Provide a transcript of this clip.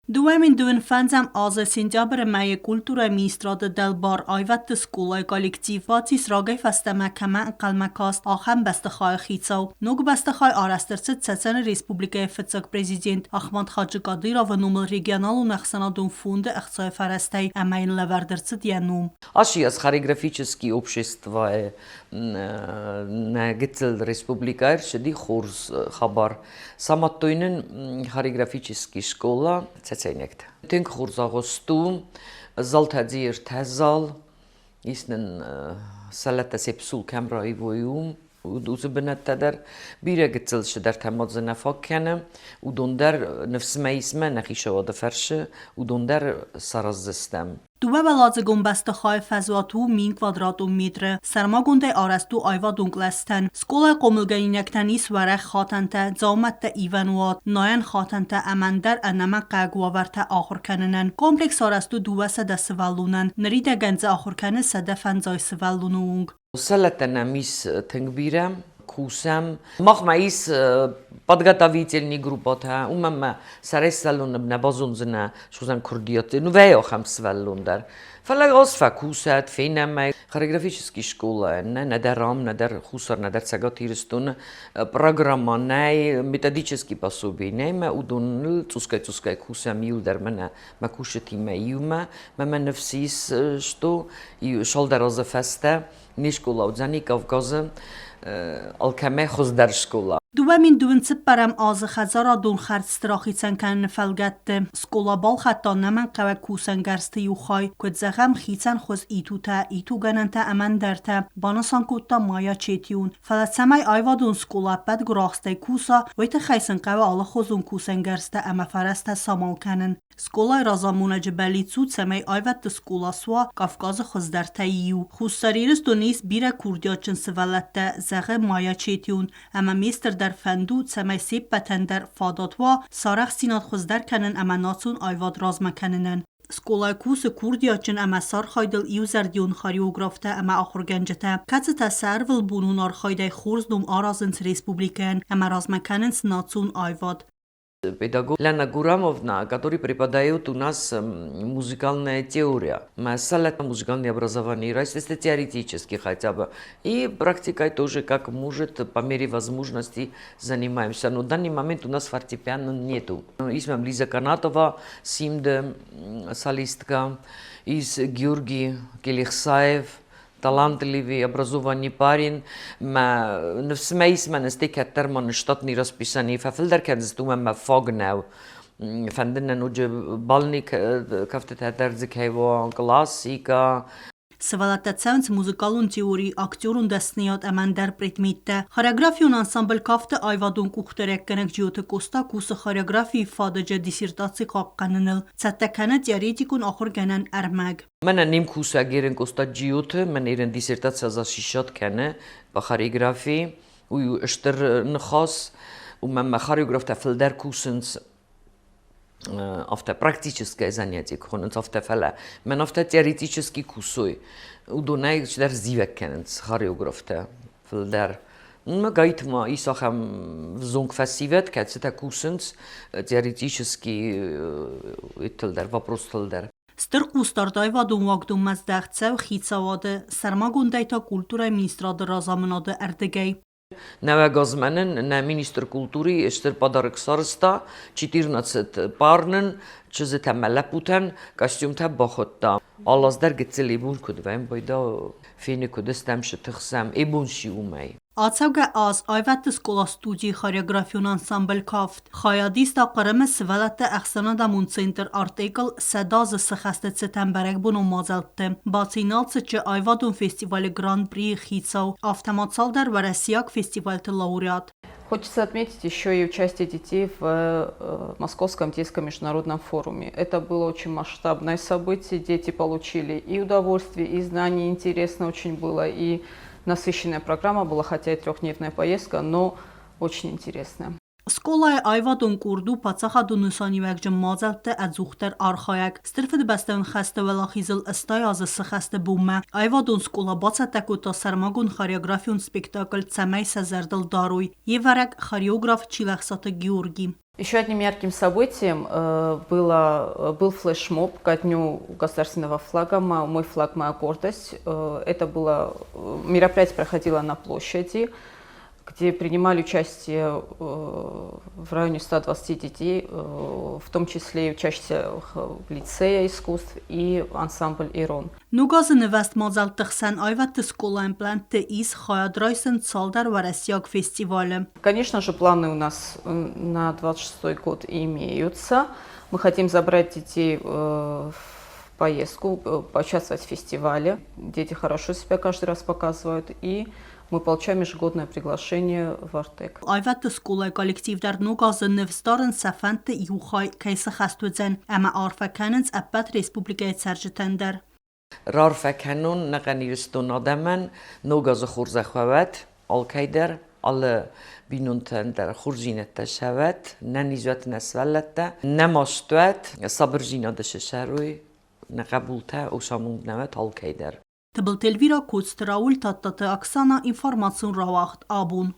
2025 азы сентябры мӕйы культурӕйы министрады дӕлбар аивӕдты скъолайы коллектив бацис рагӕй фӕстӕмӕ кӕмӕ ӕнхъӕлмӕ каст, ахӕм бӕстыхайы хицау. Ног бӕстыхай арӕзт ӕрцыд Цӕцӕны республикӕйы фыццаг президент Ахмад Хаджи Кадыровы номыл регионалон ӕхсӕнадон фонды ӕхцайы фӕрӕзтӕй ӕмӕ йын лӕвӕрд ӕрцыд йӕ ном. Ацы аз хореографический обществойы нӕ гыццыл республикӕйы ӕрцыди хорз хабар. Самадтой нын хореографический школа цӕцӕйнӕгтӕ. Тынг хорз агъуыст у, залтӕ дзы ӕртӕ зал, ис нын сӕлӕттӕ се псул кӕм раивой, уым уыцы бынӕттӕ дӕр. Бирӕ гыццыл цыдӕртӕ ма дзы нӕ фаг кӕны. Уыдон дӕр ныфсмӕ исмӕ нӕ хицауады фӕрсы, уыдон дӕр сараздзыстӕм. Дыууӕуӕладзыгон бӕстыхайы фӕзуат у 1000 квадратон метры. Сӕрмагондӕй арӕзт у аивадон кълӕстӕн. Скъолайы хъомылгӕнинӕгтӕн ис уӕрӕх хатӕнтӕ, дзаумӕттӕ ивӕн уат, найӕн хатӕнтӕ ӕмӕ ӕндӕр ӕнӕмӕнгхъӕуӕг уавӕртӕ ахуыр кӕнынӕн. Комплекс арӕзт у 200 сывӕллонӕн. Ныридӕгӕн дзы ахуыр кӕны 150 сывӕллоны онг. Сӕлӕттӕ нӕм ис тынг бирӕ, кусӕм. Махмӕ ис подготовительный группӕтӕ, уымӕн мӕ сӕрӕй сывӕллоны нӕ базондзынӕ, суыдзӕн курдиат, ну вӕййы ахӕм сывӕллон дӕр. Фӕлӕ ӕз фӕкусӕд, фенӕм ӕй. Хореографический школа нӕ нӕдӕр ам, нӕдӕр Хуссар, нӕдӕр Цӕгат Ирыстоны программа нӕй, методический пособий нӕй, мӕ уыдоныл цъусгай-цъусгай кусӕм иуылдӕр мӕнӕ мӕ кусджытимӕ иумӕ, мӕ мӕ ныфс ис, что цалдӕр азы фӕстӕ не скъола уыдзӕни Кавказы алкӕмӕй хуыздӕр скъола. 2024 азы хӕдзарадон хӕрдзты рахицӕн кӕныны фӕлгӕтты скъола балхӕдта ӕнӕмӕнгхъӕуӕг кусӕнгӕрзты иу хай, куыд зӕгъӕм, хицӕн хуыз итутӕ, итугӕнӕнтӕ ӕмӕ ӕндӕртӕ, банысан кодта Майя Четион. Фӕлӕ цӕмӕй аивадон скъола ӕппӕт гуырахстӕй куса, уый тыххӕй сын хъӕуы алыхуызон кусӕнгӕрзтӕ ӕмӕ фӕрӕзтӕ самал кӕнын. Скъолайы разамонӕджы бӕллиц у, цӕмӕй аивӕдты скъола суа Кавказы хуыздӕртӕй иу. Хуссар Ирыстоны ис бирӕ курдиатджын сывӕллӕттӕ, зӕгъы Майя Четион, ӕмӕ ме стырдӕр фӕнд у, цӕмӕй се ппӕтӕн дӕр фадат уа сӕ арӕхстдзинад хуыздӕр кӕнын ӕмӕ национ аивад размӕ кӕнынӕн. Скъолайы кусы курдиатджын ӕмӕ сӕ архайдыл иузӕрдион хореографтӕ ӕмӕ ахуыргӕнджытӕ, кӕцытӕ сӕ ӕрвылбонон архайдӕй хорз ном аразынц республикӕйӕн ӕмӕ размӕ кӕнынц национ аивад. Педагог Лена Гурамовна, который преподает у нас музыкальная теория. Масала музыкальное образование, это теоретически хотя бы. И практикой тоже, как может, по мере возможности занимаемся. Но в данный момент у нас фортепиано нету. Ис Лиза Канатова, Симде, солистка, ис Георгий Келихсаев, талантливый, образованный парень. Мӕ ныфсмӕ ис мӕн сте кӕддӕр ма штатный расписание фӕфылдӕр кӕндзысты, уымӕн мӕ фаг нӕу. Фӕнды нӕ ноджы бальный кӕфтытӕ дӕр дзы кӕй уа, классика. Сывӕллӕттӕ цӕуынц музыкалон теори, актерон дӕсныйад ӕмӕ ӕндӕр предметтӕ. Хореографион ансамбль кафты аивадон къухдарӕггӕнӕг Джиоты Къоста кусы хореографийы фадыджы диссертаци хъахъхъӕныныл, цӕттӕ кӕны теоретикон ахуыргӕнӕн ӕрмӕг. Мӕнӕ не мкусӕг Ерен Къоста Джиоты, мӕн Ерен диссертаци защищать кӕны по хореографии. Уый у стыр ныхас, уымӕн мӕ хореографтӕ фылдӕр кусынц афтӕ практическое занятие куы хонынц, афтӕ, фӕлӕ мӕн афтӕ теоретически кусой, уыдонӕй цыдӕр зивӕг кӕнынц хореографтӕ фылдӕр. Мӕ гайтма ис ахӕм взонг фӕсивӕд, кӕцытӕ кусынц теоретически дӕр, вопростыл дӕр. Стыр хъусдард аивадон уагдонмӕ здӕхт цӕуы хицауады, сӕрмагондӕй та культурӕйы министрады разамынады ӕрдыгӕй. Нӕуӕг аз мӕнӕн нӕ министр культуры стыр подарок сарӕзта, 14 парнын, чызджытӕ мӕ лӕппутӕн костюмтӕ бахуыдта. Алы аз дӕр гыццыл ибон куыд вӕййӕм, пайда фены куыд стӕм, сытыхсӕм, ибон си уымӕй. Ацӕугӕ аз аивӕдты скъола-студийы хореографион ансамбль «Кафт» хайадиста Хъырымы сывӕллӕтты ӕхсӕнадӕмон центр «Артек»-ыл 100 азы сыхӕсты цытӕн бӕрӕгбонон мадзӕлтты. Баци Налцыччы аивадон фестивалы Гран-прийы хицау, афтӕ ма цалдӕр уӕрӕсейаг фестивальты лауреат. Хочется отметить еще и участие детей в Московском детском международном форуме. Это было очень масштабное событие. Дети получили и удовольствие, и знания, интересно очень было, и насыщенная программа была, хотя и трехдневная поездка, но очень интересная. Скъолайы аивадон къорд у паддзахадон нысаниуӕгджын мадзӕлтты ӕдзухдӕр архайӕг. Стыр Фыдыбӕстӕйон хӕсты уӕлахизыл 80 азы сыхӕсты бонмӕ аивадон скъола бацӕттӕ кодта сӕрмагонд хореографион спектакль, цӕмӕй сӕ зӕрдыл дарой. Йе вӕрӕг хореограф Чилӕхсаты Георги. Еще одним ярким событием был флешмоб ко дню государственного флага «Мой флаг, моя гордость». Это было мероприятие проходило на площади, где принимали участие в районе 120 детей, в том числе и учащиеся лицея искусств и ансамбль «Ирон». Ног азы нывӕзт мадзӕлтты хсӕн аивӕдты скъолайӕн плӕнтты ис хайад райсын цалдӕр уӕрӕсейаг фестивалы. Конечно же, планы у нас на 26 год имеются. Мы хотим забрать детей в поездку, поучаствовать в фестивале. Дети хорошо себя каждый раз показывают, и мы получаем ежегодное приглашение в Артек. Аивӕдты скъолайы коллектив дӕр ног азы ныфс дарынц сӕ фӕндты иу хай кӕй сыххӕст уыдзӕн ӕмӕ арфӕ кӕнынц ӕппӕт республикӕйы цӕрджытӕн дӕр. Рарфӕ кӕнон нӕхъӕн Ирыстон адӕмӕн, ног азы хорзӕх уӕвӕд алкӕй дӕр, алы бинонтӕн дӕр хорздзинӕдтӕ сӕвӕд, нӕниз уӕд нӕ сывӕллӕттӕ, нӕ маст уӕд, сабырдзинады сӕрой нӕ хъӕбултӕ, усамонд нӕ уӕд алкӕй дӕр. Тыбылты Эльвира, Коцты Рауль, Тадтаты Оксана, информацион рауагъд Абон.